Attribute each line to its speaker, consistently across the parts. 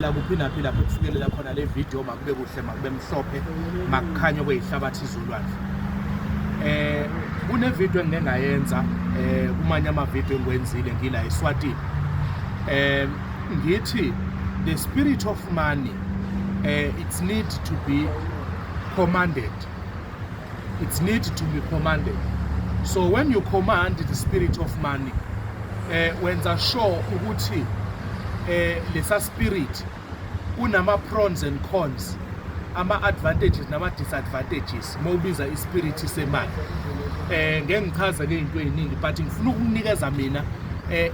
Speaker 1: Nakuphi naphi lapho ekufikelela khona le video, makube kuhle, makube mhlophe, makukhanye kweyihlabathi izolwandle. Kune video engike ngayenza kumanye ama video engiwenzile ngila eSwatini. Ngithi the spirit of money, it's need to be commanded. It's need to be commanded. So when you command the spirit of money, wenza sure ukuthi lesa spirit kunama pros and cons, ama advantages nama disadvantages mawubiza ispirit semali. Ngeke ngichaze ke into eziningi, but ngifuna ukukunikeza mina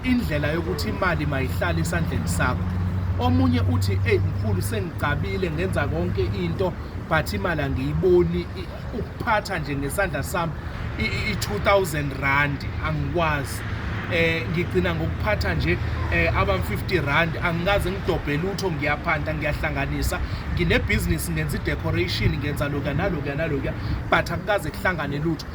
Speaker 1: indlela yokuthi imali mayihlale esandleni sakho. Omunye uthi, "Hey mkhulu, sengicabile, ngenza konke into, but imali angiyiboni. Ukuphatha nje ngesandla sami i-R2000 angikwazi. Ngigcina ngokuphatha nje aba R50. Angikaze ngidobhe lutho, ngiyaphanda, ngiyahlanganisa, ngine business, ngenza i-decoration, ngenza lokhuya nalokuya nalokuya, but akukaze kuhlangane lutho.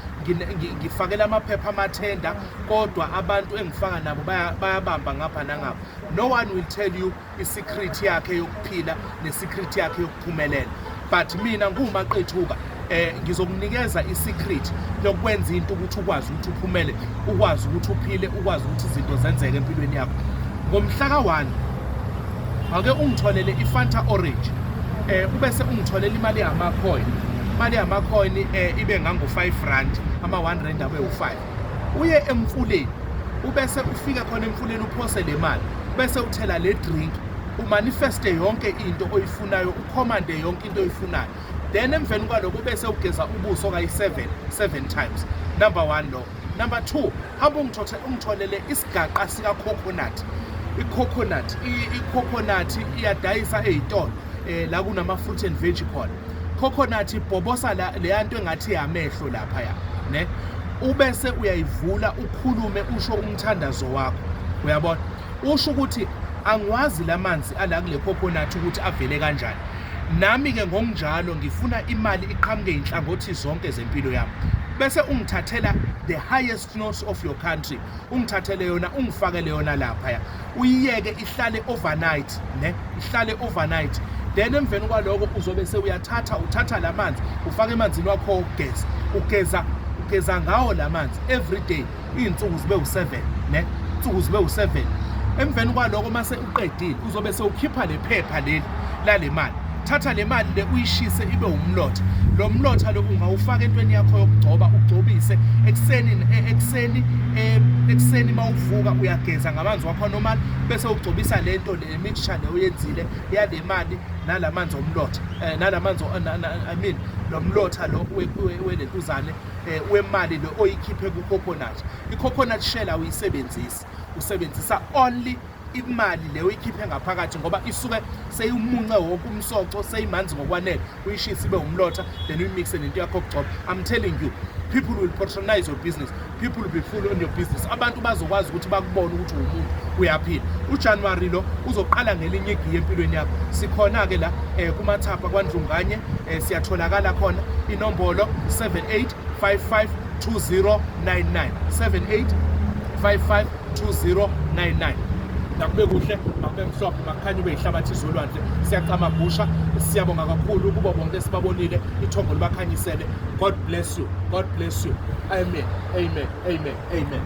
Speaker 1: Ngifakela amaphepha amathenda, kodwa abantu engifaka nabo bayabamba ngapha nangapha." No one will tell you isecret yakhe yokuphila nesecret yakhe yokuphumelela, but mina nguMaqethuka, ngizokunikeza isecret yokwenza into ukuthi ukwazi ukuthi uphumele, ukwazi ukuthi uphile, ukwazi ukuthi izinto zenzeke empilweni yakho. Ngomhla ka-1 ake ungitholele iFanta Orange, ubese ungitholela imali yama-coin. Imali yama-coin ibe ngango R5, ama R1 abe u5. Uye emfuleni, ubese ufika khona emfuleni, uphose le mali, bese uthela le drink, umanifeste yonke into oyifunayo, ucommande yonke into oyifunayo. Then emveni kwaloko bese ugeza ubuso kayi-7 7 times. Number 1 lo. Number 2, hamba ungitholele isigaqa sika coconut. I-coconut iyadayisa ey'tolo la kunama fruit and veg khona. Coconut ibhobosa la, leya nto engathi yamehlo lapha ya ne, ubese uyayivula, ukhulume, usho umthandazo wakho, uyabona, usho ukuthi angiwazi lamanzi ala kule coconut ukuthi avele kanjani. Nami ke ngokunjalo ngifuna imali iqhamuke inhlangothi zonke zempilo yami. Bese ungithathela the highest notes of your country, ungithathele yona, ungifakele yona lapha ya, uyiyeke ihlale overnight ne, ihlale overnight. Then emveni kwaloko uzobe sewuyathatha, uthatha lamanzi, ufake emanzini wakho okugeza, ugeza ngawo lamanzi every day, iy'nsuku zibe u7 ne, insuku zibe u7. Emveni kwaloko mase uqedile, uzobe sewukhipha le phepha leli lale mali. Thatha le mali le, uyishise ibe umlotha. Lo mlotha lo ungawufaka entweni yakho yokugcoba, ugcobise ekuseni. Ekuseni mawuvuka, uyageza ngamanzi wakho normal, bese ugcobisa lento le mixture le oyenzile yale mali nalamanzi omlotha, nalamanzi I mean lo mlotha lo welentuzane wemali lo oyikhiphe ku coconut. I coconut shell awuyisebenzisi, usebenzisa only imali leyo oyikhiphe ngaphakathi, ngoba isuke seyimunce wonke umsoco, seyimanzi ngokwanele. Uyishise ibe umlotha, then uyimixe nento yakho yokugcoba. I'm telling you, people will patronize your business, people will be full on your business. Abantu bazokwazi ukuthi bakubone ukuthi uwumuntu uyaphila. UJanuary lo uzoqala ngelinye igiya empilweni yakho. Sikhona-ke la kumathapha kwaNdlunganye, siyatholakala khona. Inombolo 7855 2099, 7855 2099. Nakube kuhle, makube mhlophe, makukhanye ube yihlabathi izolwandle. Siyacamagusha, siyabonga kakhulu kubo bonke sibabonile. Ithongo libakhanyisele. God bless you, God bless you. Amen, amen, amen, amen.